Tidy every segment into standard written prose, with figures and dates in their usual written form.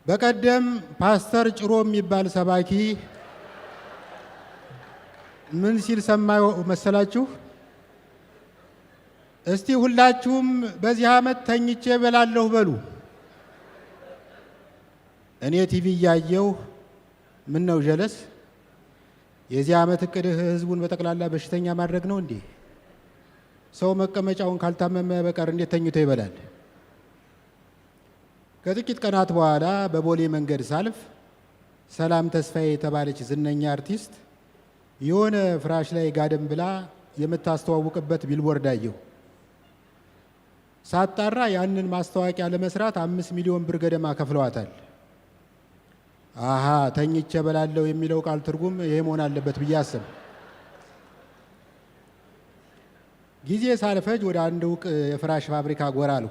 በቀደም ፓስተር ጭሮ የሚባል ሰባኪ ምን ሲል ሰማሁ መሰላችሁ? እስቲ ሁላችሁም በዚህ ዓመት ተኝቼ እበላለሁ በሉ። እኔ ቲቪ እያየሁ ምን ነው ጀለስ፣ የዚህ ዓመት እቅድህ ህዝቡን በጠቅላላ በሽተኛ ማድረግ ነው እንዴ? ሰው መቀመጫውን ካልታመመ በቀር እንዴት ተኝቶ ይበላል? ከጥቂት ቀናት በኋላ በቦሌ መንገድ ሳልፍ ሰላም ተስፋዬ የተባለች ዝነኛ አርቲስት የሆነ ፍራሽ ላይ ጋደም ብላ የምታስተዋውቅበት ቢልቦርድ አየሁ። ሳጣራ ያንን ማስታወቂያ ለመስራት 5 ሚሊዮን ብር ገደማ ከፍለዋታል። አሃ፣ ተኝቼ እበላለሁ የሚለው ቃል ትርጉም ይሄ መሆን አለበት ብዬ አሰብኩ። ጊዜ ሳልፈጅ ወደ አንድ እውቅ የፍራሽ ፋብሪካ ጎራ አልሁ።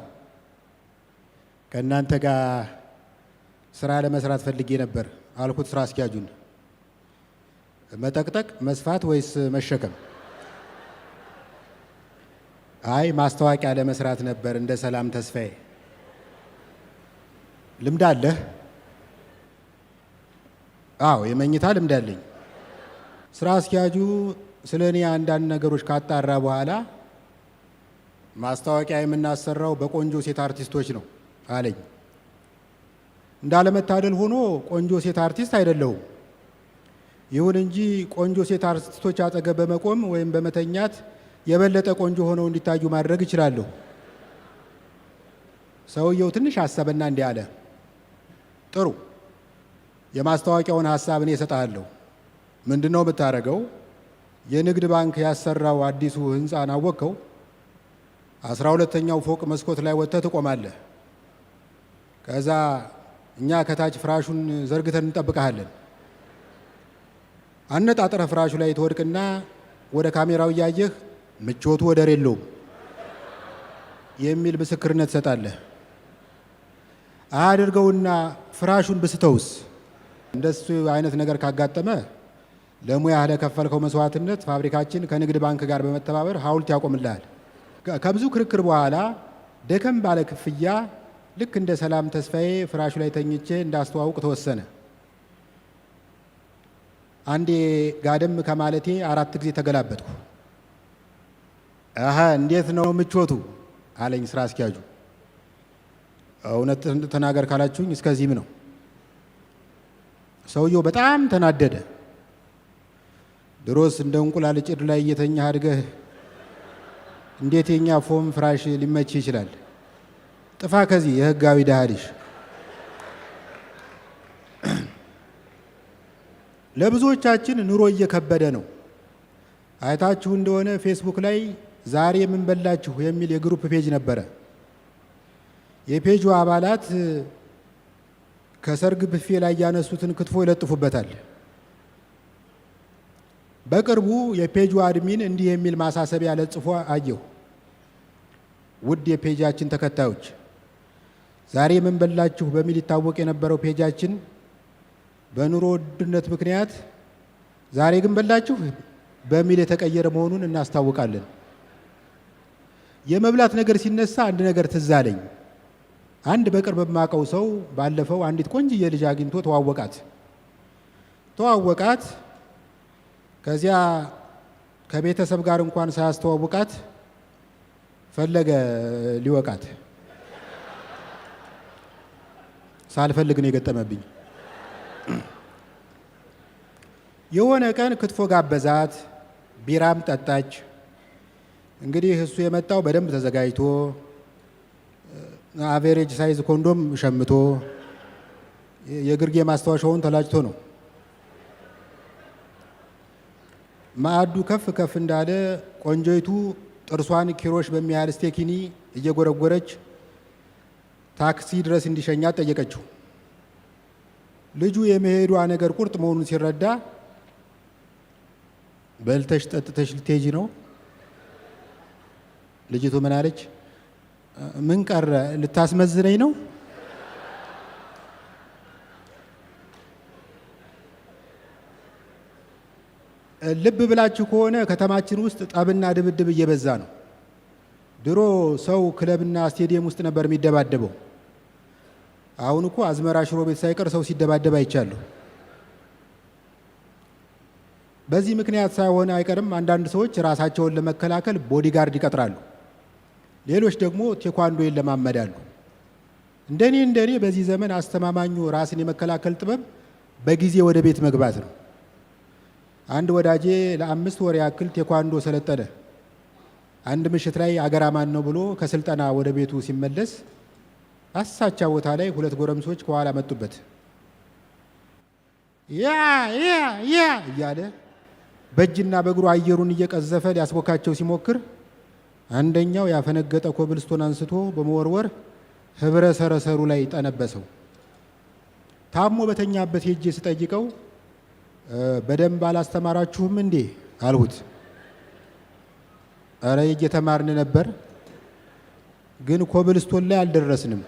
ከእናንተ ጋር ስራ ለመስራት ፈልጌ ነበር አልኩት ስራ አስኪያጁን። መጠቅጠቅ፣ መስፋት ወይስ መሸከም? አይ፣ ማስታወቂያ ለመስራት ነበር እንደ ሰላም ተስፋዬ። ልምድ አለህ? አዎ፣ የመኝታ ልምድ አለኝ። ስራ አስኪያጁ ስለ እኔ አንዳንድ ነገሮች ካጣራ በኋላ ማስታወቂያ የምናሰራው በቆንጆ ሴት አርቲስቶች ነው አለኝ። እንዳለመታደል ሆኖ ቆንጆ ሴት አርቲስት አይደለሁም። ይሁን እንጂ ቆንጆ ሴት አርቲስቶች አጠገብ በመቆም ወይም በመተኛት የበለጠ ቆንጆ ሆነው እንዲታዩ ማድረግ እችላለሁ። ሰውየው ትንሽ አሰበና እንዲህ አለ፣ ጥሩ፣ የማስታወቂያውን ሀሳብ እኔ እሰጥሃለሁ። ምንድን ነው የምታደርገው? የንግድ ባንክ ያሰራው አዲሱ ህንፃን አወቅከው? 12ኛው ፎቅ መስኮት ላይ ወጥተህ ትቆማለህ። ከዛ እኛ ከታች ፍራሹን ዘርግተን እንጠብቅሃለን። አነጣጥረህ ፍራሹ ላይ ትወድቅና ወደ ካሜራው እያየህ ምቾቱ ወደር የለውም የሚል ምስክርነት ትሰጣለህ። አያድርገውና ፍራሹን ብስተውስ? እንደሱ አይነት ነገር ካጋጠመ ለሙያህ ለከፈልከው መስዋዕትነት ፋብሪካችን ከንግድ ባንክ ጋር በመተባበር ሐውልት ያቆምልሃል። ከብዙ ክርክር በኋላ ደከም ባለ ክፍያ ልክ እንደ ሰላም ተስፋዬ ፍራሹ ላይ ተኝቼ እንዳስተዋውቅ ተወሰነ። አንዴ ጋደም ከማለቴ አራት ጊዜ ተገላበጥኩ። አሀ፣ እንዴት ነው ምቾቱ አለኝ ስራ አስኪያጁ። እውነት ተናገር ካላችሁኝ እስከዚህም ነው። ሰውየው በጣም ተናደደ። ድሮስ እንደ እንቁላል ጭድ ላይ እየተኛህ አድገህ እንዴት የኛ foam ፍራሽ ሊመች ይችላል? ጥፋ ከዚህ የህጋዊ ድሃ ልጅ። ለብዙዎቻችን ኑሮ እየከበደ ነው። አይታችሁ እንደሆነ ፌስቡክ ላይ ዛሬ ምን በላችሁ የሚል የ group page ነበረ። የፔጁ አባላት ከሰርግ ብፌ ላይ ያነሱትን ክትፎ ይለጥፉበታል። በቅርቡ የ page ኡ admin እንዲህ የሚል ማሳሰቢያ ለጥፎ አየሁ። ውድ የ page ኣችን ተከታዮች፣ ዛሬ ምን በላችሁ በሚል ይታወቅ የነበረው page ኣችን በኑሮ ውድነት ምክንያት ዛሬ ግን በላችሁ በሚል የተቀየረ መሆኑን እናስታውቃለን። የመብላት ነገር ሲነሳ አንድ ነገር ትዝ አለኝ። አንድ በቅርብ የማውቀው ሰው ባለፈው አንዲት ቆንጅዬ ልጅ አግኝቶ ተዋወቃት ተዋወቃት። ከዚያ ከቤተሰብ ጋር እንኳን ሳያስተዋውቃት ፈለገ ሊወቃት። ሳልፈልግ ነው የገጠመብኝ። የሆነ ቀን ክትፎ ጋበዛት፣ ቢራም ጠጣች። እንግዲህ እሱ የመጣው በደንብ ተዘጋጅቶ average size ኮንዶም ሸምቶ የግርጌ ማስታወሻውን ተላጭቶ ነው። ማዕዱ ከፍ ከፍ እንዳለ ቆንጆይቱ ጥርሷን ኪሮሽ በሚያህል ስቴኪኒ እየጎረጎረች ታክሲ ድረስ እንዲሸኛት ጠየቀችው። ልጁ የመሄዷ ነገር ቁርጥ መሆኑን ሲረዳ በልተሽ ጠጥተሽ ልትሄጂ ነው? ልጅቱ ምን አለች? ምን ቀረ? ልታስመዝነኝ ነው? ልብ ብላችሁ ከሆነ ከተማችን ውስጥ ጠብና ድብድብ እየበዛ ነው። ድሮ ሰው ክለብና ስቴዲየም ውስጥ ነበር የሚደባደበው። አሁን እኮ አዝመራ ሽሮ ቤት ሳይቀር ሰው ሲደባደብ አይቻለሁ። በዚህ ምክንያት ሳይሆን አይቀርም አንዳንድ ሰዎች ራሳቸውን ለመከላከል bodyguard ይቀጥራሉ። ሌሎች ደግሞ ቴኳንዶ ይለማመዳሉ። እንደኔ በዚህ ዘመን አስተማማኙ ራስን የመከላከል ጥበብ በጊዜ ወደ ቤት መግባት ነው። አንድ ወዳጄ ለ5 ወር ያክል ቴኳንዶ ሰለጠነ። አንድ ምሽት ላይ አገር አማን ነው ብሎ ከስልጠና ወደ ቤቱ ሲመለስ አሳቻ ቦታ ላይ ሁለት ጎረምሶች ከኋላ መጡበት። ያ ያ ያ እያለ በእጅና በእግሩ አየሩን እየቀዘፈ ሊያስቦካቸው ሲሞክር አንደኛው ያፈነገጠ ኮብልስቶን አንስቶ በመወርወር ህብረ ሰረሰሩ ላይ ጠነበሰው። ታሞ በተኛበት ሄጄ ስጠይቀው በደንብ አላስተማራችሁም እንዴ አልሁት። እረ እየተማርን ነበር፣ ግን ኮብልስቶን ላይ አልደረስንም።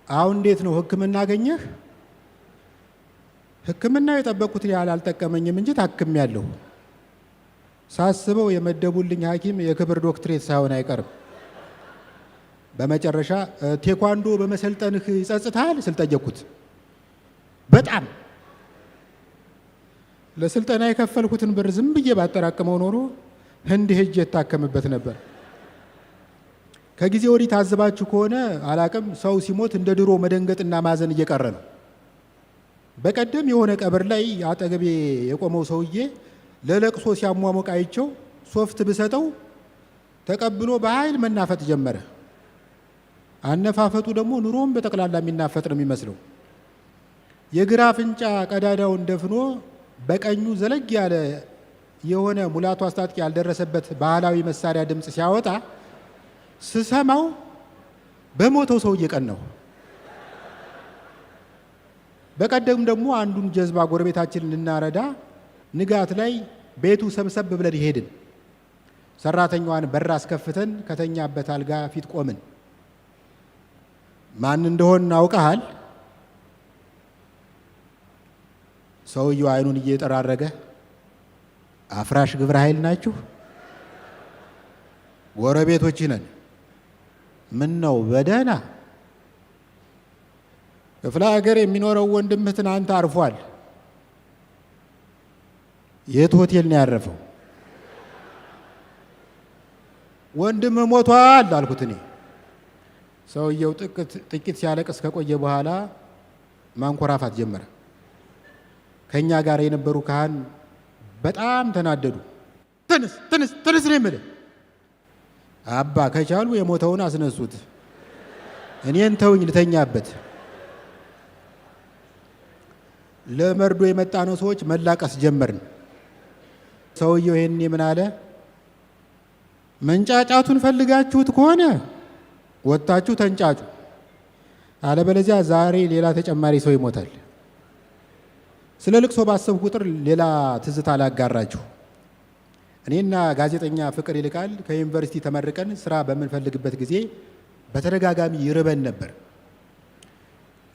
አሁን እንዴት ነው ሕክምና አገኘህ? ሕክምናው የጠበቅኩትን ያህል አልጠቀመኝም እንጂ ታክሜያለሁ። ሳስበው የመደቡልኝ ሐኪም የክብር ዶክትሬት ሳይሆን አይቀርም። በመጨረሻ ቴኳንዶ በመሰልጠንህ ይጸጽትሃል ስል ጠየቅኩት። በጣም ለስልጠና የከፈልኩትን ብር ዝም ብዬ ባጠራቅመው ኖሮ ህንድ ሄጄ እታከምበት ነበር። ከጊዜ ወዲህ ታዝባችሁ ከሆነ አላቅም፣ ሰው ሲሞት እንደ ድሮ መደንገጥና ማዘን እየቀረ ነው። በቀደም የሆነ ቀብር ላይ አጠገቤ የቆመው ሰውዬ ለለቅሶ ሲያሟሙቅ አይቼው ሶፍት ብሰጠው ተቀብሎ በኃይል መናፈጥ ጀመረ። አነፋፈጡ ደግሞ ኑሮም በጠቅላላ የሚናፈጥ ነው የሚመስለው። የግራ አፍንጫ ቀዳዳውን ደፍኖ በቀኙ ዘለግ ያለ የሆነ ሙላቱ አስታጥቄ ያልደረሰበት ባህላዊ መሳሪያ ድምፅ ሲያወጣ ስሰማው በሞተው ሰውዬ ቀን ነው። በቀደም ደግሞ አንዱን ጀዝባ ጎረቤታችንን ልናረዳ ንጋት ላይ ቤቱ ሰብሰብ ብለን ሄድን። ሰራተኛዋን በር አስከፍተን ከተኛበት አልጋ ፊት ቆምን። ማን እንደሆን አውቀሃል? ሰውየው አይኑን እየጠራረገ አፍራሽ ግብረ ኃይል ናችሁ? ጎረቤቶች ነን። ምን ነው በደህና? ክፍለ ሀገር የሚኖረው ወንድምህ ትናንት አርፏል። የት ሆቴል ነው ያረፈው? ወንድምህ ሞቷል አልኩት እኔ። ሰውየው ጥቂት ሲያለቅስ ከቆየ በኋላ ማንኮራፋት ጀመረ። ከእኛ ጋር የነበሩ ካህን በጣም ተናደዱ። ተነስ ተነስ ተነስ ነው የምልህ። አባ ከቻሉ የሞተውን አስነሱት፣ እኔን ተውኝ ልተኛበት። ለመርዶ የመጣነው ሰዎች መላቀስ ጀመርን። ሰውየው ይሄን ምን አለ? መንጫጫቱን ፈልጋችሁት ከሆነ ወጥታችሁ ተንጫጩ፣ አለበለዚያ ዛሬ ሌላ ተጨማሪ ሰው ይሞታል። ስለ ልቅሶ ባሰብኩ ቁጥር ሌላ ትዝታ ላጋራችሁ። እኔና ጋዜጠኛ ፍቅር ይልቃል ከዩኒቨርሲቲ ተመርቀን ስራ በምንፈልግበት ጊዜ በተደጋጋሚ ይርበን ነበር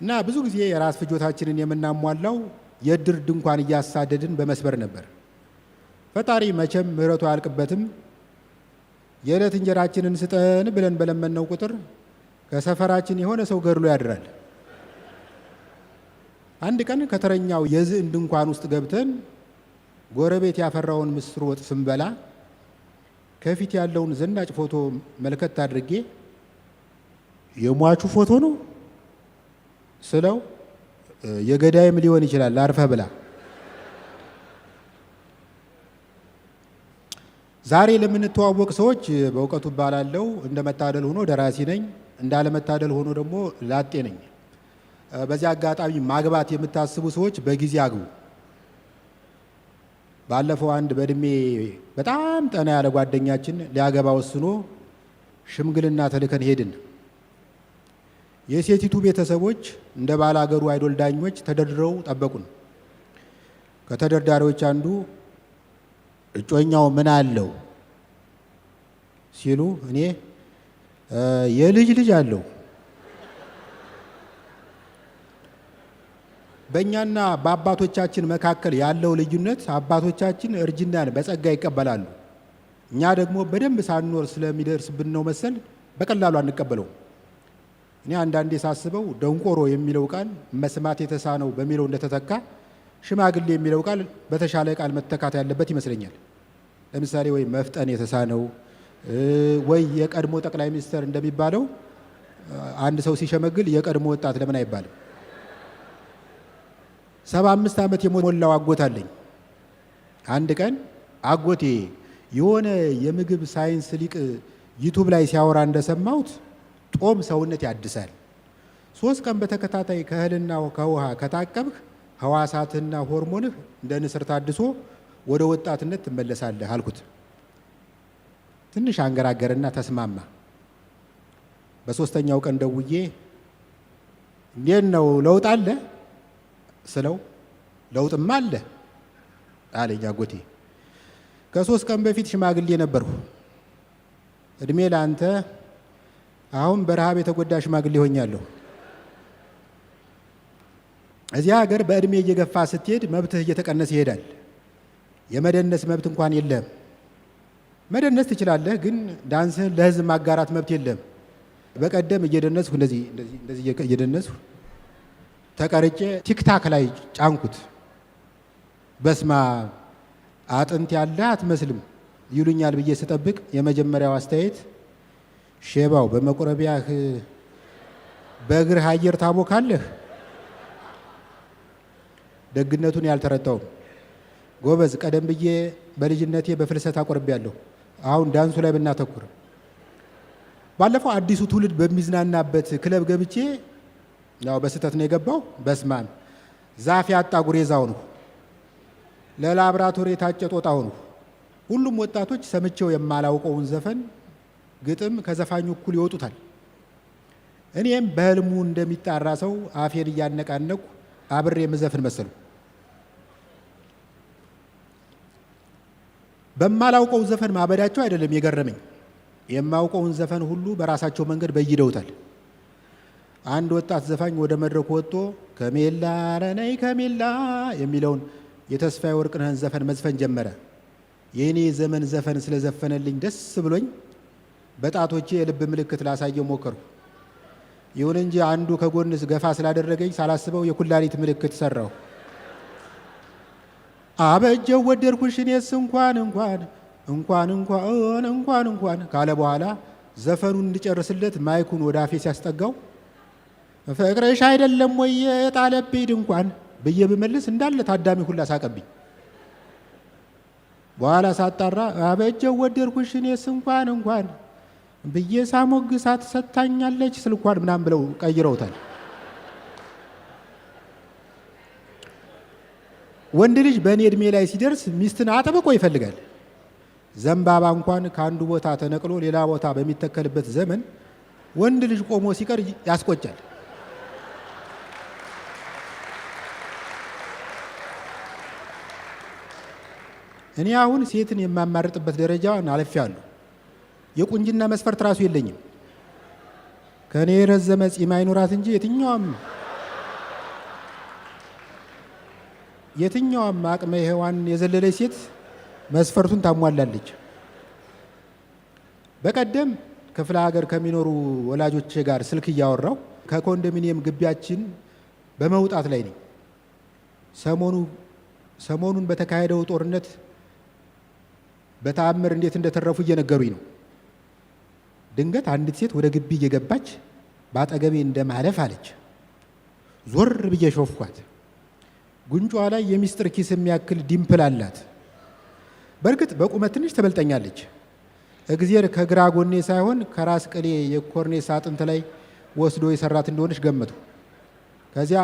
እና ብዙ ጊዜ የራስ ፍጆታችንን የምናሟላው የእድር ድንኳን እያሳደድን በመስበር ነበር። ፈጣሪ መቼም ምሕረቱ አያልቅበትም። የዕለት እንጀራችንን ስጠን ብለን በለመነው ቁጥር ከሰፈራችን የሆነ ሰው ገድሎ ያድራል። አንድ ቀን ከተረኛው የዝዕን ድንኳን ውስጥ ገብተን ጎረቤት ያፈራውን ምስር ወጥ ስንበላ ከፊት ያለውን ዘናጭ ፎቶ መልከት አድርጌ የሟቹ ፎቶ ነው ስለው የገዳይም ሊሆን ይችላል፣ አርፈህ ብላ። ዛሬ ለምንተዋወቅ ሰዎች በእውቀቱ እባላለሁ። እንደ መታደል ሆኖ ደራሲ ነኝ፣ እንዳለመታደል ሆኖ ደግሞ ላጤ ነኝ። በዚህ አጋጣሚ ማግባት የምታስቡ ሰዎች በጊዜ አግቡ። ባለፈው አንድ በእድሜ በጣም ጠና ያለ ጓደኛችን ሊያገባ ወስኖ ሽምግልና ተልከን ሄድን። የሴቲቱ ቤተሰቦች እንደ ባላገሩ አይዶል ዳኞች ተደርድረው ጠበቁን። ከተደርዳሪዎች አንዱ እጮኛው ምን አለው ሲሉ እኔ የልጅ ልጅ አለው። በእኛና በአባቶቻችን መካከል ያለው ልዩነት አባቶቻችን እርጅናን በጸጋ ይቀበላሉ። እኛ ደግሞ በደንብ ሳንኖር ስለሚደርስብን ነው መሰል በቀላሉ አንቀበለውም። እኔ አንዳንዴ ሳስበው ደንቆሮ የሚለው ቃል መስማት የተሳነው በሚለው እንደተተካ ሽማግሌ የሚለው ቃል በተሻለ ቃል መተካት ያለበት ይመስለኛል። ለምሳሌ ወይ መፍጠን የተሳነው ወይ የቀድሞ ጠቅላይ ሚኒስትር እንደሚባለው አንድ ሰው ሲሸመግል የቀድሞ ወጣት ለምን አይባልም? 75 ዓመት የሞላው አጎት አለኝ። አንድ ቀን አጎቴ የሆነ የምግብ ሳይንስ ሊቅ YouTube ላይ ሲያወራ እንደሰማሁት ጦም ሰውነት ያድሳል፣ 3 ቀን በተከታታይ ከእህልና ከውሃ ከታቀብህ ህዋሳትና ሆርሞንህ እንደ ንስር ታድሶ ወደ ወጣትነት ትመለሳለህ አልኩት። ትንሽ አንገራገርና ተስማማ። በሶስተኛው ቀን ደውዬ እንዴት ነው ለውጥ አለ ስለው ለውጥማ አለ አለኝ አጎቴ። ከ3 ቀን በፊት ሽማግሌ ነበርኩ። እድሜ ለአንተ፣ አሁን በረሃብ የተጎዳ ሽማግሌ ሆኛለሁ። እዚህ ሀገር በእድሜ እየገፋ ስትሄድ መብትህ እየተቀነሰ ይሄዳል። የመደነስ መብት እንኳን የለህም። መደነስ ትችላለህ፣ ግን ዳንስህን ለህዝብ ማጋራት መብት የለህም። በቀደም እየደነስኩ እንደዚህ እንደዚህ እንደዚህ እየደነስኩ ተቀርጬ TikTok ላይ ጫንኩት። በስማ አጥንት ያለህ አትመስልም ይሉኛል ብዬ ስጠብቅ የመጀመሪያው አስተያየት ሼባው በመቁረቢያህ በእግርህ አየር ታቦካለህ። ደግነቱን ያልተረታውም ጎበዝ፣ ቀደም ብዬ በልጅነቴ በፍልሰት አቆርቤያለሁ። አሁን ዳንሱ ላይ ብናተኩር። ባለፈው አዲሱ ትውልድ በሚዝናናበት ክለብ ገብቼ ያው በስህተት ነው የገባው። በስማም ዛፍ ያጣ ጉሬዛው ነው፣ ለላብራቶሪ የታጨ ጦጣው ነው። ሁሉም ወጣቶች ሰምቼው የማላውቀውን ዘፈን ግጥም ከዘፋኙ እኩል ይወጡታል። እኔም በህልሙ እንደሚጣራ ሰው አፌን እያነቃነኩ አብሬ የምዘፍን መሰሉ። በማላውቀው ዘፈን ማበዳቸው አይደለም የገረመኝ፣ የማውቀውን ዘፈን ሁሉ በራሳቸው መንገድ በይደውታል። አንድ ወጣት ዘፋኝ ወደ መድረኩ ወጥቶ ከሜላ ረነይ ከሜላ የሚለውን የተስፋዬ ወርቅነህን ዘፈን መዝፈን ጀመረ። የእኔ ዘመን ዘፈን ስለዘፈነልኝ ደስ ብሎኝ በጣቶቼ የልብ ምልክት ላሳየው ሞከርኩ። ይሁን እንጂ አንዱ ከጎን ገፋ ስላደረገኝ ሳላስበው የኩላሊት ምልክት ሰራሁ። አበጀው ወደድኩሽ እኔስ እንኳን እንኳን እንኳን እንኳን እንኳን እንኳን ካለ በኋላ ዘፈኑን እንድጨርስለት ማይኩን ወደ አፌ ሲያስጠጋው ፍቅርሽ አይደለም ወይ የጣለብኝ ድንኳን ብዬ ብመልስ እንዳለ ታዳሚ ሁላ ሳቀብኝ። በኋላ ሳጣራ አበጀው ወደድኩሽ እኔስ እንኳን እንኳን ብዬ ሳሞግሳት ሰጥታኛለች ስልኳን ምናምን ብለው ቀይረውታል። ወንድ ልጅ በእኔ እድሜ ላይ ሲደርስ ሚስትን አጥብቆ ይፈልጋል። ዘንባባ እንኳን ከአንዱ ቦታ ተነቅሎ ሌላ ቦታ በሚተከልበት ዘመን ወንድ ልጅ ቆሞ ሲቀር ያስቆጫል። እኔ አሁን ሴትን የማማርጥበት ደረጃን አልፌያለሁ። የቁንጅና መስፈርት ራሱ የለኝም። ከእኔ የረዘመ ጺም አይኑራት እንጂ የትኛዋም አቅመ ሔዋን የዘለለች ሴት መስፈርቱን ታሟላለች። በቀደም ክፍለ ሀገር ከሚኖሩ ወላጆቼ ጋር ስልክ እያወራሁ ከኮንዶሚኒየም ግቢያችን በመውጣት ላይ ነኝ። ሰሞኑን በተካሄደው ጦርነት በተአምር እንዴት እንደተረፉ እየነገሩኝ ነው። ድንገት አንዲት ሴት ወደ ግቢ እየገባች በአጠገቤ እንደማለፍ አለች። ዞር ብዬ ሾፍኳት። ጉንጯ ላይ የሚስጥር ኪስ የሚያክል dimple አላት። በእርግጥ በቁመት ትንሽ ትበልጠኛለች። እግዜር ከግራ ጎኔ ሳይሆን ከራስ ቅሌ የኮርኔስ አጥንት ላይ ወስዶ የሰራት እንደሆነች ገመቱ። ከዚያ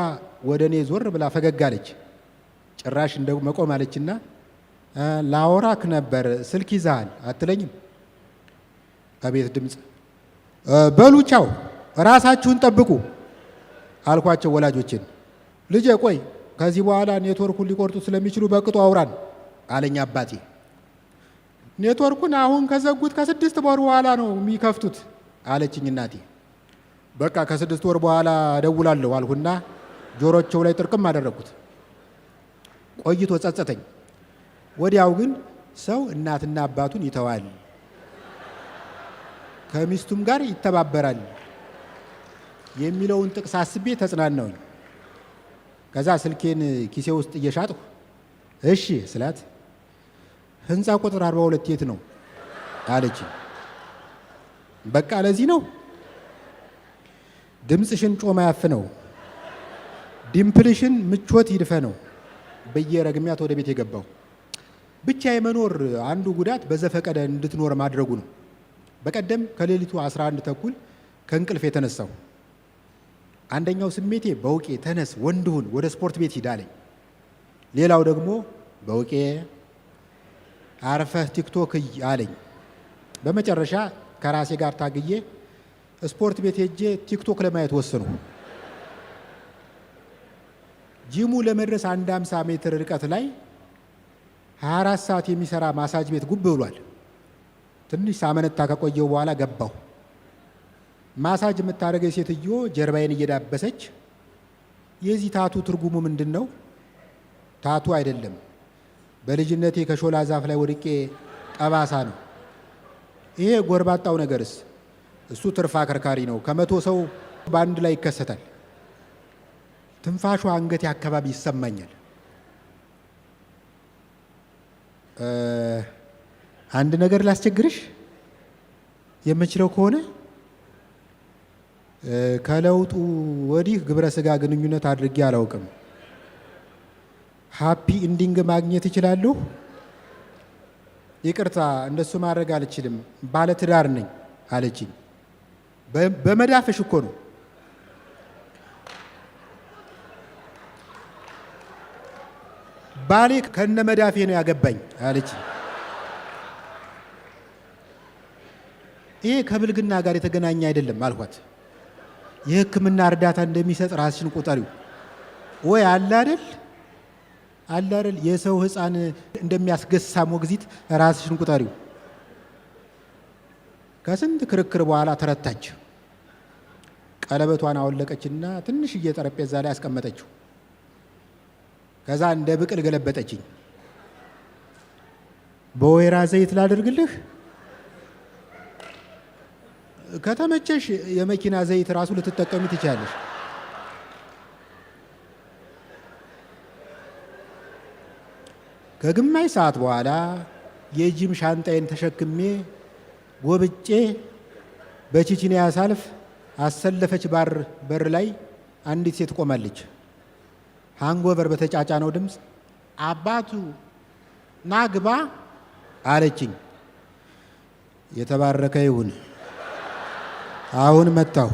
ወደ እኔ ዞር ብላ ፈገግ አለች። ጭራሽ እንደ መቆም አለችና ላወራክ ነበር ስልክ ይዘሃል አትለኝም? አቤት ድምፅ! በሉ ቻው፣ ራሳችሁን ጠብቁ አልኳቸው ወላጆችን። ልጄ ቆይ ከዚህ በኋላ ኔትወርኩን ሊቆርጡ ስለሚችሉ በቅጡ አውራን አለኝ አባቴ። ኔትወርኩን አሁን ከዘጉት ከ6 ወር በኋላ ነው የሚከፍቱት አለችኝ እናቴ። በቃ ከ6 ወር በኋላ እደውላለሁ አልሁና ጆሮቸው ላይ ጥርቅም አደረግኩት። ቆይቶ ጸጸተኝ። ወዲያው ግን ሰው እናትና አባቱን ይተዋል፣ ከሚስቱም ጋር ይተባበራል የሚለውን ጥቅስ አስቤ ተጽናናሁኝ። ከዛ ስልኬን ኪሴ ውስጥ እየሻጥሁ እሺ ስላት ህንፃ ቁጥር 42 የት ነው አለችኝ። በቃ ለዚህ ነው ድምፅሽን ጮማ ያፍነው፣ dimple ሽን ምቾት ይድፈነው ብዬ ረግሚያት ወደ ቤት የገባው። ብቻ የመኖር አንዱ ጉዳት በዘፈቀደ እንድትኖር ማድረጉ ነው። በቀደም ከሌሊቱ 11:30 ከእንቅልፍ የተነሳው አንደኛው ስሜቴ በውቄ ተነስ ወንድ ሁን ወደ ስፖርት ቤት ሂድ አለኝ። ሌላው ደግሞ በውቄ አርፈህ ቲክቶክ እይ አለኝ። በመጨረሻ ከራሴ ጋር ታግዬ ስፖርት ቤት ሄጄ ቲክቶክ ለማየት ወሰንኩ። ጂሙ ለመድረስ አንድ 50 ሜትር ርቀት ላይ 24 ሰዓት የሚሰራ ማሳጅ ቤት ጉብ ብሏል። ትንሽ ሳመነታ ከቆየው በኋላ ገባሁ። ማሳጅ የምታደርገው ሴትዮ ጀርባዬን እየዳበሰች የዚህ tattoo ትርጉሙ ምንድን ነው? Tattoo አይደለም፣ በልጅነቴ ከሾላ ዛፍ ላይ ወድቄ ጠባሳ ነው። ይሄ ጎርባጣው ነገርስ? እሱ ትርፍ አከርካሪ ነው። ከ100 ሰው በአንድ ላይ ይከሰታል። ትንፋሿ አንገቴ አካባቢ ይሰማኛል። አንድ ነገር ላስቸግርሽ የምችለው ከሆነ ከለውጡ ወዲህ ግብረ ስጋ ግንኙነት አድርጌ አላውቅም። Happy ending ማግኘት እችላለሁ? ይቅርታ እንደሱ ማድረግ አልችልም፣ ባለትዳር ነኝ አለችኝ። በመዳፍሽ እኮ ነው። ባሌ ከነ መዳፌ ነው ያገባኝ አለችኝ። ይሄ ከብልግና ጋር የተገናኘ አይደለም አልኳት። የሕክምና እርዳታ እንደሚሰጥ ራስሽን ቁጠሪው። ወይ አለ አይደል አለ አይደል የሰው ሕፃን እንደሚያስገሳ ሞግዚት ራስሽን ቁጠሪው። ከስንት ክርክር በኋላ ተረታች። ቀለበቷን አወለቀችና ትንሽዬ ጠረጴዛ ላይ አስቀመጠችው። ከዛ እንደ ብቅል ገለበጠችኝ። በወይራ ዘይት ላደርግልህ? ከተመቸሽ የመኪና ዘይት ራሱ ልትጠቀሚ ትችያለሽ። ከግማሽ ሰዓት በኋላ የጂም ሻንጣዬን ተሸክሜ ጎብጬ በቺቺኒያ ሳልፍ አሰለፈች ባር በር ላይ አንዲት ሴት ቆማለች። Hangover በተጫጫነው ድምፅ አባቱ ና ግባ አለችኝ። የተባረከ ይሁን። አሁን መጣሁ።